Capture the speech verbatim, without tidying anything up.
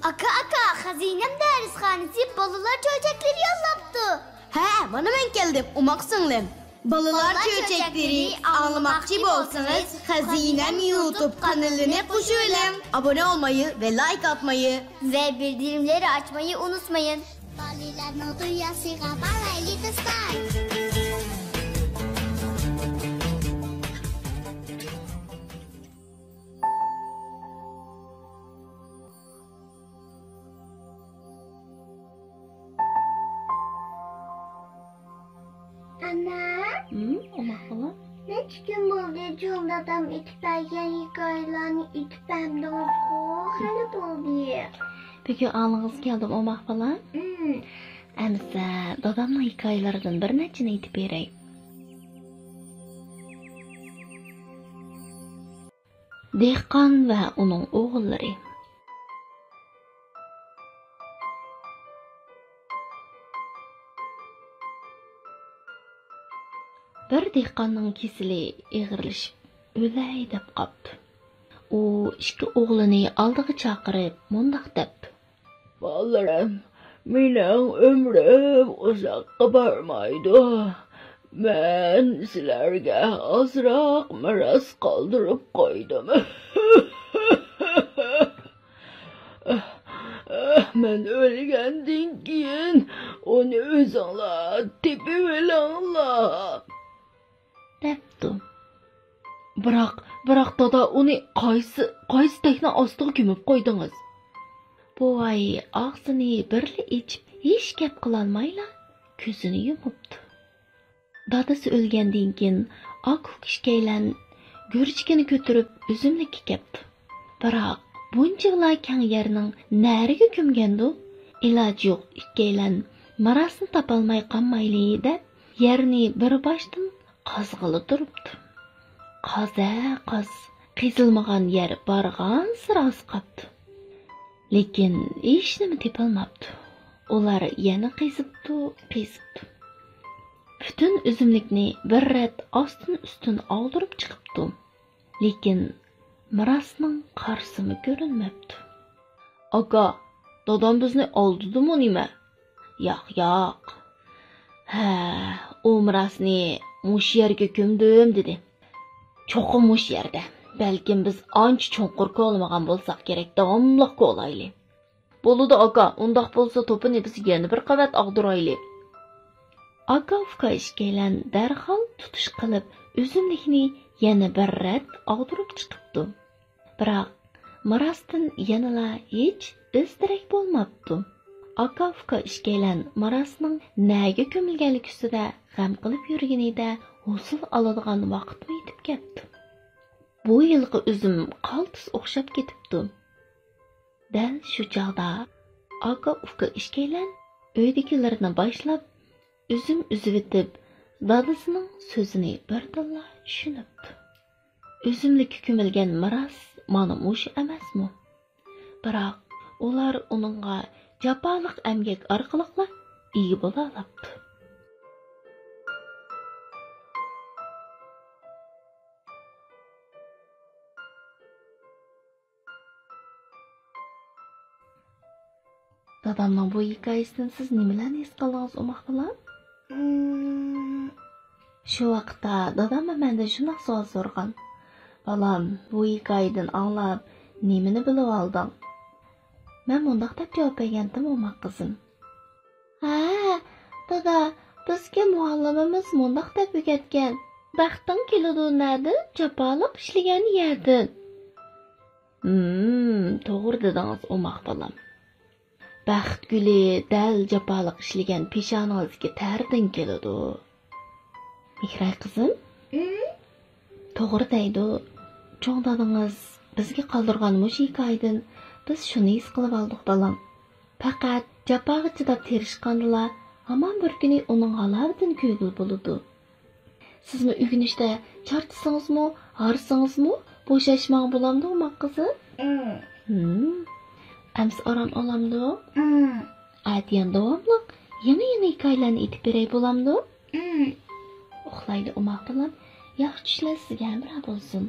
ئاكا، ئاكا، خەزىنەم دەرسخانىسى بالىلار چۆچەكلىرى يوللاپتۇ. ھە، مانا مەن كەلدىم، ئوماق سىڭلىم. بالىلار چۆچەكلىرى ئاڭلىماقچى بولسىڭىز، خەزىنەم يۇتۇب قانىلىنى قوشۇۋېلىڭ. ئابۇنە بولمايى ۋە لايك ئاتمايى ۋە بىلدۈرۈملەرنى ئاچمايى ئۇنتۇمايلا. بالىلارنىڭ دۇنياسىغا بارايلى دوستلار. ئانا. ھىم، ئوماق بالام. نەچچە كۈن بولدى، چوڭ دادام ئېيتىپ بەرگەن ھېكايىلەرنى ئېيتىپ بەردىڭىزغۇ، خېلى بولدى. بۈگۈن ئاڭلىغۇسى كەلدىم، ئوماق بالام. ھىم. ئەمىسە دادامنىڭ ھېكايىلىرىدىن بىر نەچچىنى ئېيتىپ بېرەي. دېھقان ۋە ئۇنىڭ ئوغۇللىرى. بىر دېھقاننىڭ كېسىلى ئېغىرلىشىپ، ئۆلەي دەپ قاپتۇ. ئۇ ئىككى ئوغلىنى ئالدىغا چاقىرىپ، مۇنداق دەپتۇ: بالىلىرىم، مېنىڭ ئۆمرۈم ئۇزاققا بارمايدۇ. مەن سىلەرگە ئازراق مىراس قالدۇرۇپ قويدۇم. مەن ئۆلگەندىن كېيىن ئۇنى ئۆزۈڭلار تېپىۋېلىڭلار، دەپتۇ. بىراق، بىراق دادا، ئۇنى قايسى، قايسى تەكنىڭ ئاستىغا كۆمۈپ قويدىڭىز؟ بوۋاي ئاغزىنى بىرلا ئېچىپ، ھېچ گەپ قىلالمايلا كۆزىنى يۇمۇپتۇ. دادىسى ئۆلگەندىن كېيىن ئاكا-ئۇكا ئىككىيلەن گۈرجىكىنى كۆتۈرۈپ ئۈزۈملۈككە كەپتۇ. بىراق بۇنچىۋالا كەڭ يەرنىڭ نەرىگە كۆمگەندۇ؟ ئىلاجى يوق ئىككىيلەن مىراسنى تاپالماي قالمايلى دەپ، يەرنى بىر باشتىن قازغىلى تۇرۇپتۇ. قازا قاز، قېزىلمىغان يەر بارغانسېرى ئاز قاپتۇ. لېكىن ھېچنېمە تېپىلماپتۇ. ئۇلار يەنە قېزىپتۇ، قېزىپتۇ. پۈتۈن ئۈزۈملۈكنى بىر رەت ئاستىن-ئۈستۈن ئاغدۇرۇپ چىقىپتۇ. لېكىن مىراسنىڭ قارىسىمۇ كۆرۈنمەپتۇ. ئاكا، دادام بىزنى ئالدىدىمۇ نېمە؟ ياق، ياق. ھە، ئۇ مىراسنى مۇشۇ يەرگە كۆمدۈم دېدى. چوقۇم مۇشۇ يەردە. بەلكىم بىز ئانچە چوڭقۇر كولىمىغان بولساق كېرەك، داۋاملىق كولايلى. بولىدۇ ئاكا، ئۇنداق بولسا توپىنى بىز يەنە بىر قەۋەت ئاغدۇرايلى. ئاكا-ئۇكا ئىككىيلەن دەرھال تۇتۇش قىلىپ، ئۈزۈملۈكنى يەنە بىر رەت ئاغدۇرۇپ چىقىپتۇ. بىراق مىراستىن يەنىلا ھېچ ئىز-دېرەك بولماپتۇ. ئاكا-ئۇكا ئىككىيلەن مىراسنىڭ نەگە كۆمۈلگەنلىكى ئۈستىدە غەم قىلىپ يۈرگىنىدە، ھوسۇل ئالىدىغان ۋاقىتمۇ يېتىپ كەپتۇ. بۇ يىلقى ئۈزۈم قالتىس ئوخشاپ كېتىپتۇ. دەل شۇ چاغدا ئاكا-ئۇكا ئىككىيلەن ئۆيدىكىلىرىنى باشلاپ، ئۈزۈم ئۈزۈۋېتىپ، دادىسىنىڭ سۆزىنى بىردىنلا چۈشىنىپتۇ. ئۈزۈملۈككە كۆمۈلگەن مىراس مانا مۇشۇ ئەمەسمۇ؟ بىراق ئۇلار ئۇنىڭغا جاپالىق ئەمگەك ئارقىلىقلا ئىگە بولالاپتۇ. دادامنىڭ بۇ ھېكايىسىدىن سىز نېمىلەرنى ھېس قىلدىڭىز، ئوماق بالام؟ مم. شۇ ۋاقىتتا دادام مەندىن شۇنداق سوئال سورىغان: بالام، بۇ ھېكايىدىن ئاڭلاپ، نېمىنى بىلىۋالدىڭ؟ مەن مۇنداق دەپ جاۋاب بەرگەنتىم، ئوماق قىزىم. ھە، دادا، بىزگە مۇئەللىمىمىز مۇنداق دەپ ئۆگەتكەن: بەختىڭ كېلىدۇ نەدىن؟ جاپالىق ئىشلىگەن يەردىن. ھىم، توغرا دېدىڭىز، ئوماق بالام. بەخت گۈلى دەل جاپالىق ئىشلىگەن پېشانىڭىزدىكى تەردىن كېلىدۇ. مېھراي قىزىم، ھىم؟ توغرا دەيدۇ. چوڭ دادىڭىز بىزگە قالدۇرغان مۇشۇ ھېكايىدىن بىز شۇنى ھېس قىلىۋالدۇق، بالام. پەقەت جاپاغا چىداپ تىرىشقاندىلا، ھامان بىر كۈنى ئۇنىڭ ھالاۋىتىنى كۆرگىلى بولىدۇ. سىزمۇ ئۆگىنىشتە چارچىسىڭىزمۇ، ھارسىڭىزمۇ، بوشاشماڭ، بولامدۇ، ئوماق قىزىم؟ ھىم. ھىم. ئەمسە ئاران ئالامدۇ؟ ھىم. ئەتە يەنە داۋاملىق يېڭى-يېڭى ھېكايىلەرنى ئېيتىپ بېرەي، بولامدۇ؟ ھىم. ئۇخلايلى، ئوماق بالام. ياخشى چۈشلەر سىزگە ھەمراھ بولسۇن.